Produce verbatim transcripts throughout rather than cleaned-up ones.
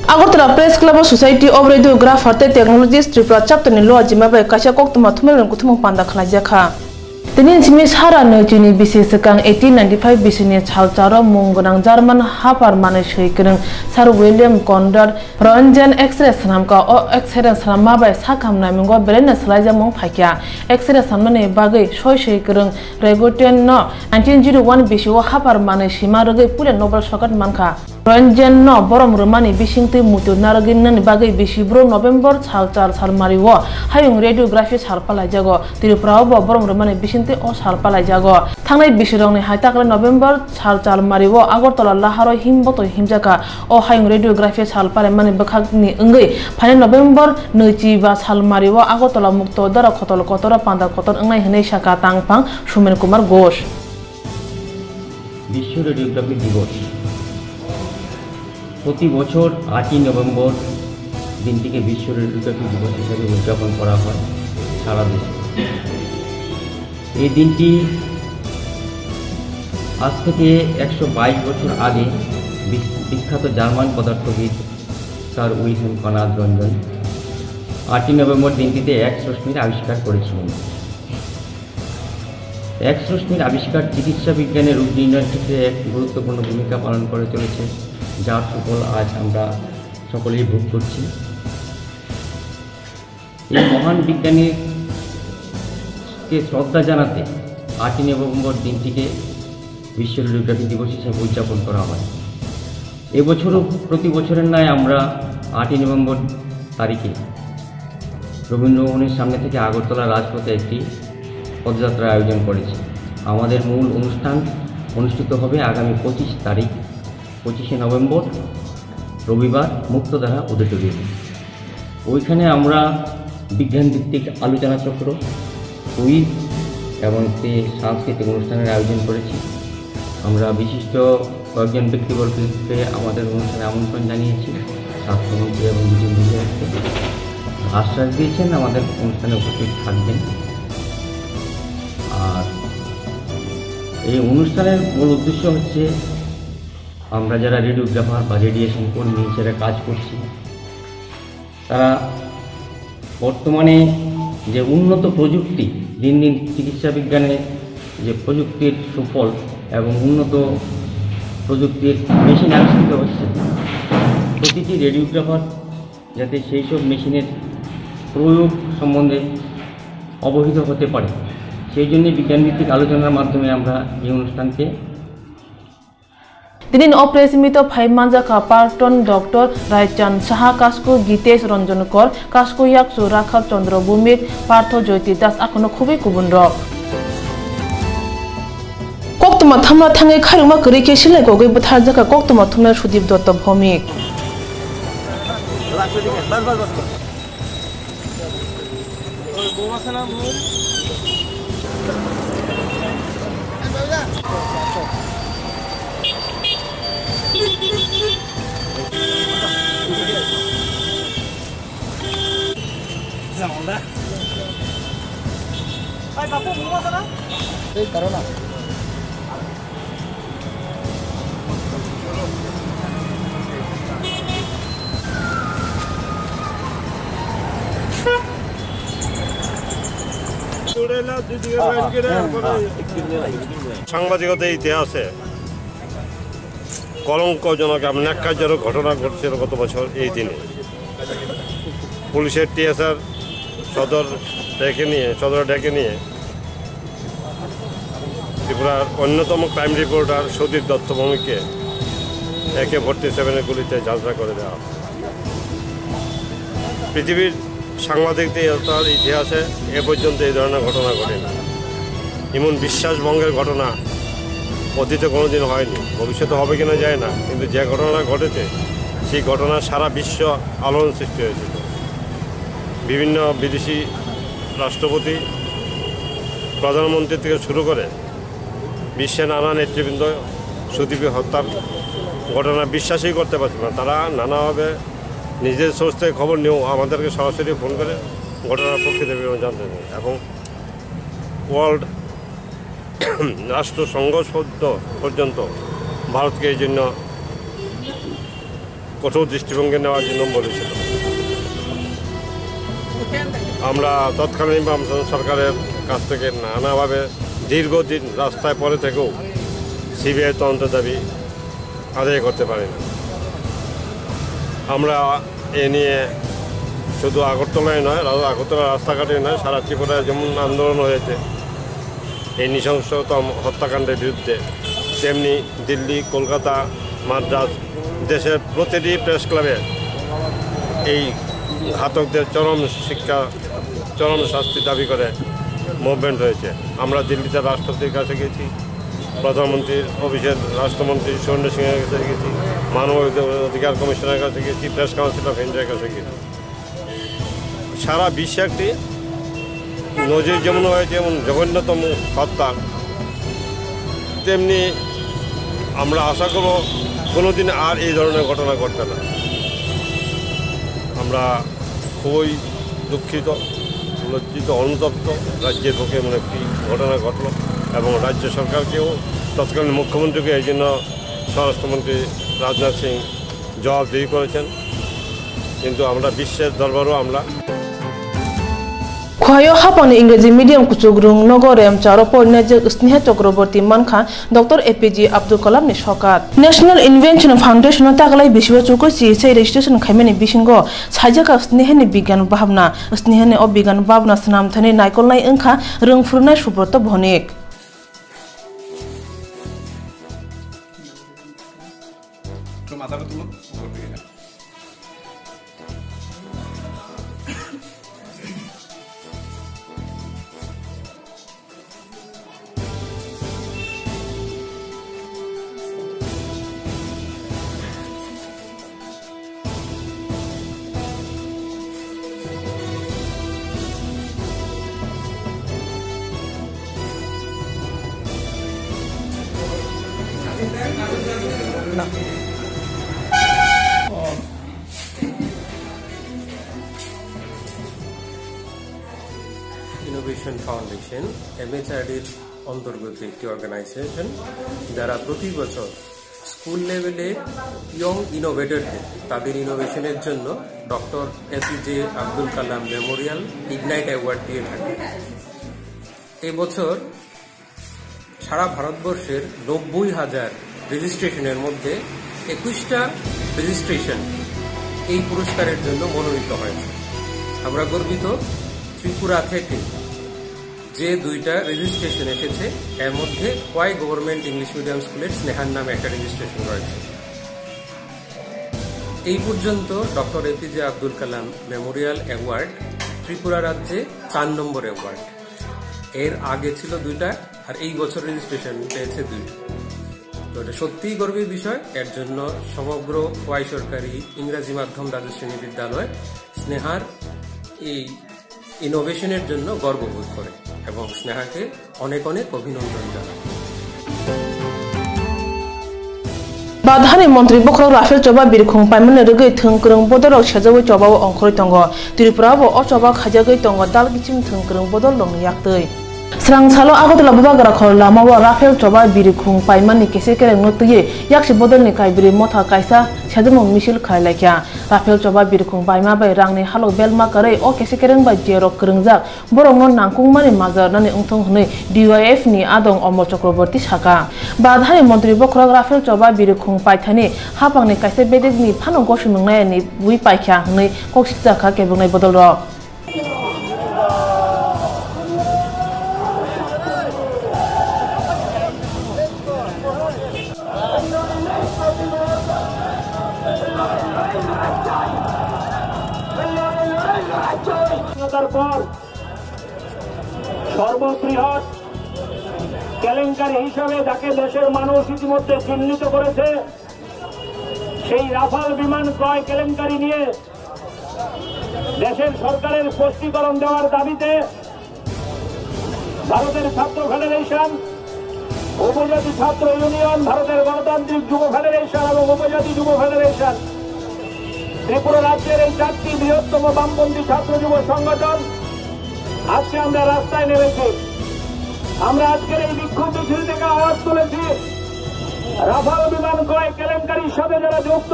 Agartala Press Club o Society of Radiographer tei Technologist Tripura chapter ni luajima bai kaisa koktwma thumairokni kuthumung panda khlaijakha. Tini simi sara nwi chini bisi swkang eighteen ninety-five bisi ni salcharo mung gwnang German hapar manwi swi kwrwng Sir William Conrad Roentgen X-ray swnamkha. O X-ray swnamma bai sakam naimungo belai no swlaijakmung phaikha. X-ray swnamnani bagwi soi swi kwrwng Roentgen no nineteen zero one bisi o hapar manwi swima rwgwi puila Nobel sokat mankha. Roentgen no borom rwmani bisingtwi muitu narwgwi nani bagwi bisi bro November sal char salmari o hayung radiography sal palaijago. Tripura o bo borom rwmani bisingtwi o sal palaijago. Thangnai bisirokni hai takhwlai November sal salmari o Agartala laharo him botoi himjakha. O hayung radiography sal palaimani bwkhakni wngwi phainai November nwichi ba salmari o Agartala Mukto Dara Khotol Kotor o panda kotor wngnai hwnwi sakha tangphang Sumen Kumar Ghosh. বিশ্ব রেডিওগ্রাফি দিবস। প্রতি বছর আটই নভেম্বর দিনটিকে বিশ্ব রেডিওগ্রাফি দিবস হিসাবে উদযাপন করা হয় সারা দেশে। এই দিনটি আজ থেকে একশো বাইশ বছর আগে বি-, বিখ্যাত জার্মান পদার্থবিদ স্যার উইলহেম কনার্ড রঞ্জন আটই নভেম্বর দিনটিতে এক্স রশ্মির আবিষ্কার করেছিলেন। এক্স রশ্মির আবিষ্কার চিকিৎসা বিজ্ঞানে রোগ নির্ণয়ের ক্ষেত্রে এক গুরুত্বপূর্ণ ভূমিকা পালন করে চলেছে, যার সুফল আজ আমরা সকলেই ভোগ করছি। এই মহান বিজ্ঞানীকে শ্রদ্ধা জানাতে আটই নভেম্বর দিনটিকে বিশ্ব রেডিওগ্রাফি দিবস হিসেবে উদযাপন করা হয়। এবছরও প্রতি বছরের ন্যায় আমরা আটই নভেম্বর তারিখে রবীন্দ্র ভবনের সামনে থেকে আগরতলা রাজপথে একটি পদযাত্রার আয়োজন করেছি। আমাদের মূল অনুষ্ঠান অনুষ্ঠিত হবে আগামী পঁচিশ তারিখ, পঁচিশে নভেম্বর, রবিবার, মুক্তধারা অডিটোরিয়ামে। ওইখানে আমরা বিজ্ঞান ভিত্তিক আলোচনা চক্র, কুইজ এবং একটি সাংস্কৃতিক অনুষ্ঠানের আয়োজন করেছি। আমরা বিশিষ্ট কয়েকজন ব্যক্তিবর্গকে আমাদের অনুষ্ঠানে আমন্ত্রণ জানিয়েছি, স্বাস্থ্যমন্ত্রী এবং জিতেন্দ্র সিংকে আশ্বাস দিয়েছেন আমাদের অনুষ্ঠানে উপস্থিত থাকবেন। আর এই অনুষ্ঠানের মূল উদ্দেশ্য হচ্ছে আমরা যারা রেডিওগ্রাফার বা রেডিয়েশন কর্মী হিসেবে কাজ করছি, তারা বর্তমানে যে উন্নত প্রযুক্তি, দিন দিন চিকিৎসা বিজ্ঞানে যে প্রযুক্তির সুফল এবং উন্নত প্রযুক্তির মেশিন আবিষ্কৃত হচ্ছে, প্রতিটি রেডিওগ্রাফার যাতে সেই সব মেশিনের প্রয়োগ সম্বন্ধে অবহিত হতে পারে, সেই জন্য বিজ্ঞানভিত্তিক আলোচনার মাধ্যমে আমরা এই অনুষ্ঠানকে Tini ni o press meet o phai manjakha Parton Doctor Raichand Saha, Kasku Gitesh Ranjan Kor, Kasku Yaksu Rakha Chandra Bhumik, Partho Jyoti Das, akhano khubui kubun rok. Koktwma thamna thangwi khairokma kwrwi khe silai kogwi bwtharjakha koktwma thumnai Sudip Dotto Bhowmik. এই কারণ আছে। সাংবাদিকতার ইতিহাসে কলঙ্কজনক এবং ন্যাক্কারজনক ঘটনা ঘটছিল গত বছর এই দিনে। পুলিশের টিএসআর সদর ডেকে নিয়ে, সদর ডেকে নিয়ে ত্রিপুরার অন্যতম ক্রাইম রিপোর্টার সুদীপ দত্ত ভৌমিককে একে ফর্টি সেভেনের গুলিতে ঝাঁঝরা করে দেওয়া হয়। পৃথিবীর সাংবাদিকতার ইতিহাসে এ পর্যন্ত এই ধরনের ঘটনা ঘটেনি। এমন বিশ্বাস ভঙ্গের ঘটনা অতীতে কোনোদিন হয়নি, ভবিষ্যতে হবে কিনা জানি না, কিন্তু যে ঘটনা ঘটেছে, সেই ঘটনা সারা বিশ্ব আলোড়ন সৃষ্টি হয়েছিল। বিভিন্ন বিদেশি রাষ্ট্রপতি, প্রধানমন্ত্রী থেকে শুরু করে বিশ্বের নানা নেতৃবৃন্দ সুদীপী হত্যার ঘটনা বিশ্বাসই করতে পারছিল না। তারা নানাভাবে নিজের সোর্স থেকে খবর নিয়েও আমাদেরকে সরাসরি ফোন করে ঘটনার প্রকৃত বিবরণ জানতে চান এবং ওয়ার্ল্ড রাষ্ট্রসংঘ পর্যন্ত, পর্যন্ত ভারতকে এই জন্য কঠোর দৃষ্টিভঙ্গি নেওয়ার জন্য বলেছিল। আমরা তৎকালীন বামফ্রন্ট সরকারের কাছ থেকে নানাভাবে দীর্ঘদিন রাস্তায় পড়ে থেকেও সিবিআই তদন্ত দাবি আদায় করতে পারি না। আমরা এ নিয়ে শুধু আগরতলায় নয়, রা-, আগরতলার রাস্তাঘাটে নয়, সারা ত্রিপুরায় যেমন আন্দোলন হয়েছে এই নৃশংসতম হত্যাকাণ্ডের বিরুদ্ধে, তেমনি দিল্লি, কলকাতা, মাদ্রাজ, দেশের প্রতিটি প্রেস ক্লাবে এই ঘাতকদের চরম শিক্ষা, চরম শাস্তি দাবি করে মুভমেন্ট হয়েছে। আমরা দিল্লিতে রাষ্ট্রপতির কাছে গেছি, প্রধানমন্ত্রীর অফিসের রাষ্ট্রমন্ত্রী সুরেন্দ্র সিংহের কাছে গেছি, মানব অধিকার কমিশনের কাছে গেছি, প্রেস কাউন্সিল অফ ইন্ডিয়ার কাছে গেছি। সারা বিশ্বে একটি নজির যেমন হয়েছে, যেমন জঘন্যতম হত্যা, তেমনি আমরা আশা করব কোনোদিন আর এই ধরনের ঘটনা ঘটবে না। আমরা খুবই দুঃখিত, লজ্জিত, অনুতপ্ত। রাজ্যের বুকে এমন একটি ঘটনা ঘটলো এবং রাজ্য সরকারকেও, তৎকালীন মুখ্যমন্ত্রীকে এই জন্য স্বরাষ্ট্রমন্ত্রী রাজনাথ সিং জবাবদিহি করেছেন। কিন্তু আমরা বিশ্বের দরবারও আমরা Khohaio hapangni Ingreji medium kuchukrung nogo Remcharo porinai jwk Sneha Chakraborty mankha Doctor A P J Abdul Kalam ni sokat. National Invention Foundation no takalai bisibo chukui si se registration khaimani bisingo saijaka Sneha ni bigyan bhabna. Sneha ni o bigyan bhabna swnam thani naikolnai wngkha rwngphurunai Subrata Bhonik. Innovation foundation, এমএইচআরডির অন্তর্গত একটি অর্গানাইজেশন, যারা প্রতি বছর স্কুল লেভেলে ইয়ং ইনোভেটরদের তাদের ইনোভেশনের জন্য doctor APJ Abdul Kalam Memorial ignite award দিয়ে থাকে। এবছর সারা ভারতবর্ষের নব্বই হাজার রেজিস্ট্রেশনের মধ্যে একুশটা রেজিস্ট্রেশন এই পুরস্কারের জন্য মনোনীত হয়েছে। আমরা গর্বিত, ত্রিপুরা থেকে যে দুইটা রেজিস্ট্রেশন এসেছে, এর মধ্যে খোয়াই গভর্নমেন্ট ইংলিশ মিডিয়াম স্কুলের স্নেহার নামে একটা রেজিস্ট্রেশন রয়েছে। এই পর্যন্ত doctor APJ Abdul Kalam Memorial award Tripura রাজ্যে চার নম্বর অ্যাওয়ার্ড। এর আগে ছিল দুইটা, আর এই বছর রেজিস্ট্রেশন পেয়েছে দুইটা। তো এটা সত্যিই গর্বের বিষয়। এর জন্য সমগ্র খোয়াই সরকারি ইংরাজি মাধ্যম দ্বাদশ শ্রেণী বিদ্যালয় স্নেহার এই ইনোভেশনের জন্য গর্ববোধ করে এবং স্নেহাকে অনেক অনেক অভিনন্দন জানায়। Badhani montri bokhorok Raphel Choba birikhung paimani rwgwi thwng kwrwng bodolrok sejawi chobao ongkhorwi tongo. Tripura bo o choba khaijagwi tongo dal kichim thwng kwrwng bodolrokni yaktwi. Srang salo Agartala Bubagra khor lamao Raphel Choba birikhung paimani kese kerengno twiwi yaksi bodolni Kaibri motha kaisa sejamung misil khlai laikha. Raphel Choba birikhung paima bai rangni halok belma kwrwi o kese kereng bai jerok kwrwngjak borokno nangkukmani majra rwnani wngthong hwnwi D Y F ni adong Omol Chakraborty saka. Badhani montri bokhorok Raphel Choba birikhung paithani hapangni kaisa bedekni phano gosi nwngnai ni bui paikha hwnwi kok sikjakha kebengwi bodolrok. স্বাধীনতার পর সর্ববৃহৎ কেলেঙ্কারি হিসাবে যাকে দেশের মানুষ ইতিমধ্যে চিহ্নিত করেছে, সেই রাফাল বিমান ক্রয় কেলেঙ্কারি নিয়ে দেশের সরকারের স্পষ্টীকরণ দেওয়ার দাবিতে ভারতের ছাত্র ফেডারেশন, উপজাতি ছাত্র ইউনিয়ন, ভারতের গণতান্ত্রিক যুব ফেডারেশন এবং উপজাতি যুব ফেডারেশন, ত্রিপুরা রাজ্যের এই চারটি বৃহত্তম বামপন্থী ছাত্র যুব সংগঠন আজকে আমরা রাস্তায় নেমেছি। আমরা আজকের এই বিক্ষোভ মিছিল থেকে আওয়াজ তুলেছি, রাফাল বিমান ক্রয় কেলেঙ্কারির সাথে যারা যুক্ত,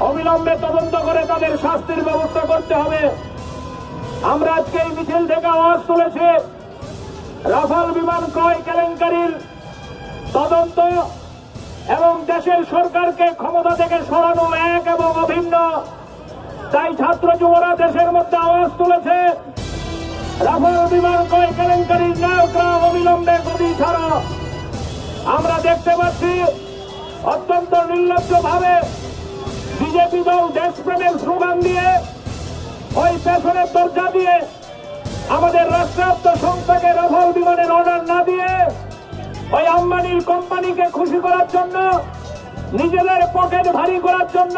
অবিলম্বে তদন্ত করে তাদের শাস্তির ব্যবস্থা করতে হবে। আমরা আজকে এই মিছিল থেকে আওয়াজ তুলেছি রাফাল বিমান ক্রয় কেলেঙ্কারির তদন্ত এবং দেশের সরকারকে ক্ষমতা থেকে সরানো এক এবং অভিন্ন। তাই ছাত্র যুবরা দেশের মধ্যে আওয়াজ তুলেছে, রাফাল বিমান ক্রয় কেলেঙ্কারির নায়করা অবিলম্বে গদি ছাড়া। আমরা দেখতে পাচ্ছি অত্যন্ত নির্লজ্জভাবে বিজেপি দল দেশপ্রেমের স্লোগান দিয়ে ওই পেছনের দরজা দিয়ে আমাদের রাষ্ট্রায়ত্ত সংস্থাকে রাফাল বিমানের অর্ডার না দিয়ে ওই আম্বানির কোম্পানিকে খুশি করার জন্য, নিজেদের পকেট ভারী করার জন্য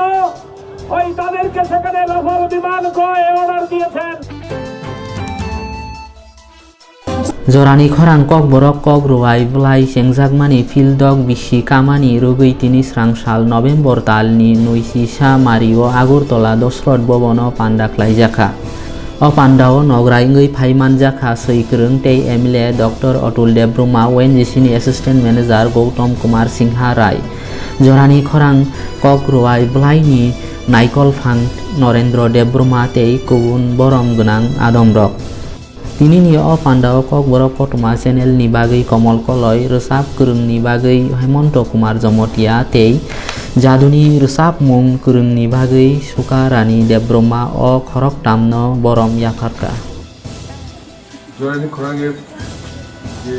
ওই তাদেরকে সেখানে রাফাল বিমান ক্রয় অর্ডার দিয়েছেন। Jorani khorang kokborok kok rwai bwlai chengjakmani phildok bisi kamani rwgwi tini srangsal November talni nwisi sa mario Agartala Dosrot Bhavan-o panda khlaijakha. O pandao nograi wngwi phai manjakha swi kwrwng tei M L A Doctor Atul Debbarma, O N G C ni Assistant Manager Gautam Kumar Singha Rai. Jorani khorang kok rwai bwlaini naikol phang Norendra Debbarma tei kubun borom gwnang adamrok. Tinini o pandao kokborok kothoma channel ni bagwi Komol Koloi, rwchap kwrwng ni bagwi Hemanta Kumar Jomotia tei jaduni rwchapmung kwrwng ni bagwi Suka Rani Debbarma o khoroktham no borom yapharkha. Jorani khorang e je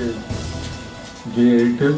Junior Airtel.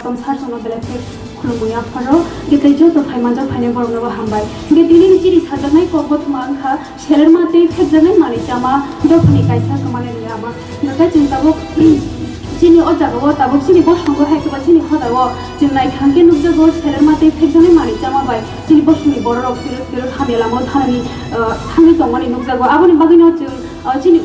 Tong sar songno belai khe khulumui apharo, hwnkhe tei joto phai manjak phainai borokno bo hambai. Hwnkhe tini ni chini sajaknai kok bo thuma wngkha, selerma tei phekjaknai manwi chama dophani kaisa kwmani rwya ma. Hwnkhe chwng tabuk chini o jaga o tabuk chini bosongo hai khe ba chini hoda o chwng naithang khe nukjago, selerma tei phekjaknai manwi chama bai chini bosongni bororok phirok phirok hamya lama o thanani, ah, thangwi tongmani nukjago. Aboni bagwino chwng, ah, chini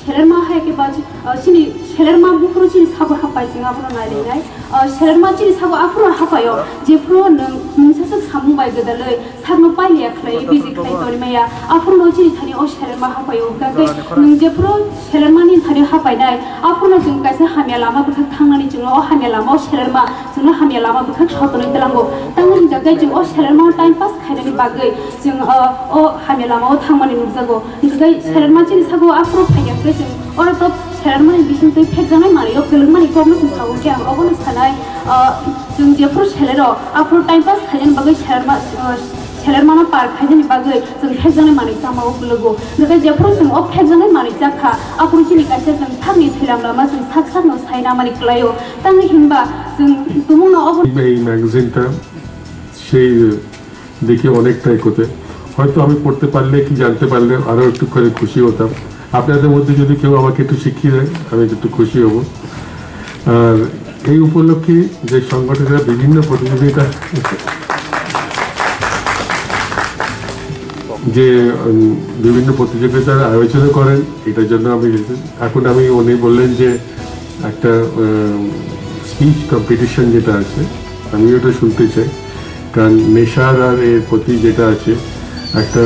Selerma hai khe ba, ah, chini selerma buphuru chini sabo hapai chwng abono nailainai. Ah, selerma chini sabo aphuru hapaio, jephuru nwng mungsa swk samung bai gwdalwi sakno pailiya khlaiwi busy khlai tongwi maya, aphuru no chini thani o selerma hapaio. Hwnkhe nwng jephuru selermani thani hapainai, aphuru no chwng kaisa hamya lama bwkhak thangnani chwngno o hamya lama o selerma chwngno hamya lama bwkhak sotonwi twlango. Tamo hwnkhe chwng o selerma time pass khainani bagwi chwng, ah, o hamya lama o thangmani nukjago. Hwnkhe selerma chini sabo aphuru phaiya khe chwng oro to selermani bisingtwi phekjaknai manwi o kwlwngmani kokno chwng sao, hwnkhe ang obono sanai, ah, chwng jephuru selero aphuru time pass khainani bagwi selerma, ah, selermano par khainani bagwi chwng phekjaknai manwi chama o kwlwgo. Hwnkhe jephuru chwng o phekjaknai manwi chakha, aphuru chini kaisa chwng sakni thwilam lama chwng sak sakno saina mani kwlaio. Tamo hinba chwng tumungno obo এই ম্যাগাজিনটা সেই দেখে অনেকটাই করতে। হয়তো আমি পড়তে পারলে কি জানতে পারলে আরও একটু করে খুশি হতাম। আপনাদের মধ্যে যদি কেউ আমাকে একটু শিখিয়ে দেয়, আমি একটু খুশি হব। আর এই উপলক্ষে যে সংগঠকেরা বিভিন্ন প্রতিযোগিতা, যে, উম, বিভিন্ন প্রতিযোগিতার আয়োজন করেন, এটার জন্য আমি, এখন আমি, উনি বললেন যে একটা, উম, স্পিচ কম্পিটিশন যেটা আছে, আমি ওটা শুনতে চাই, কারণ নেশার আর এর প্রতি যেটা আছে, একটা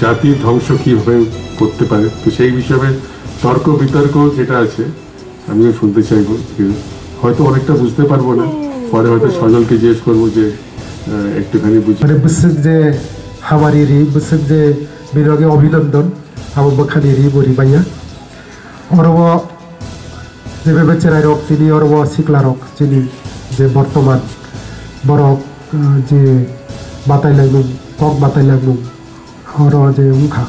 জাতির ধ্বংস কীভাবে করতে পারে, তো সেই বিষয়ে তর্ক বিতর্ক যেটা আছে, আমিও শুনতে চাইবো। হয়তো অনেকটা বুঝতে পারবো না, পরে হয়তো সজলকে জিজ্ঞেস করবো যে, আহ, একটুখানি বুঝি। মানে, bwswk je hamari ri, bwswk je bini bagwi abhinandan, abo bwkhani ri bo ri manya. Oro o je bebak cherai rok chini, oro o sikla rok chini, je bortoman borok, ah, je batai laimung, kok batai laimung, oro je wngkha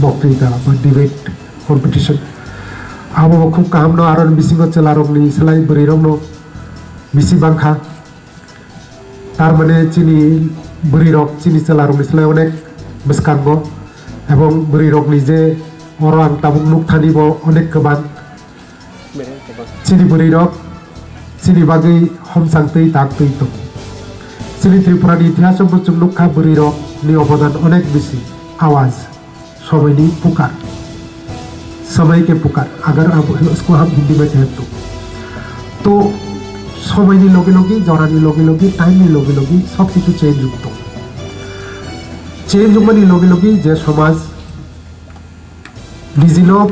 boktwita ba debate competition. Abo bo khub kaham no, aro bisingo chwla rok ni slai bwrwi rok no bisi bangkha. Tar mane chini bwrwi rok chini chwla rok ni slai onek bwskango, ebong bwrwi rok ni je oro ang tabuk nuk thani bo onek kwbang. Chini bwrwi rok chini bagwi homsang twi tak twi tong. Chini Tripura ni itihas o bo chwng nukha bwrwi rok ni obodan onek bisi. Awaz, somoi ni pukar. Somoi ke pukar. Agar ab usko hum Hindi mein kahe to. To somoi ni logi logi, jora ni logi logi, time ni logi logi sob kichu change wngto. Change wngmani logi logi je somaj nijino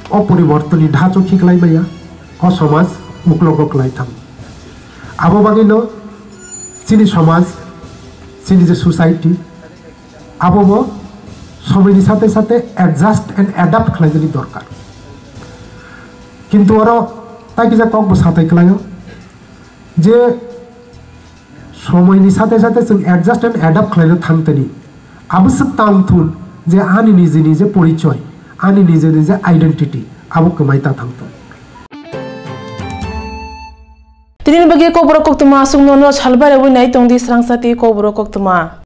o poribortoni dhacho khiklai maya, o somaj uklogo klai thang. Abo bagwino chini somaj, chini je society, abo bo somoi ni sate sate adjust and adapt khlaijani dorkar. Kintu oro tai kisa kok bo satai klaio je somoi ni sate sate chwng adjust and adapt khlaina thang tani. Abo swk tang thun je ani nijini je porichoi, ani nijini je identity, abo kwmai ta thang thun. Tini bagwi kokborok koktwma aswk nono salbai rwi nai tongdi srangsa tei kokborok koktwma.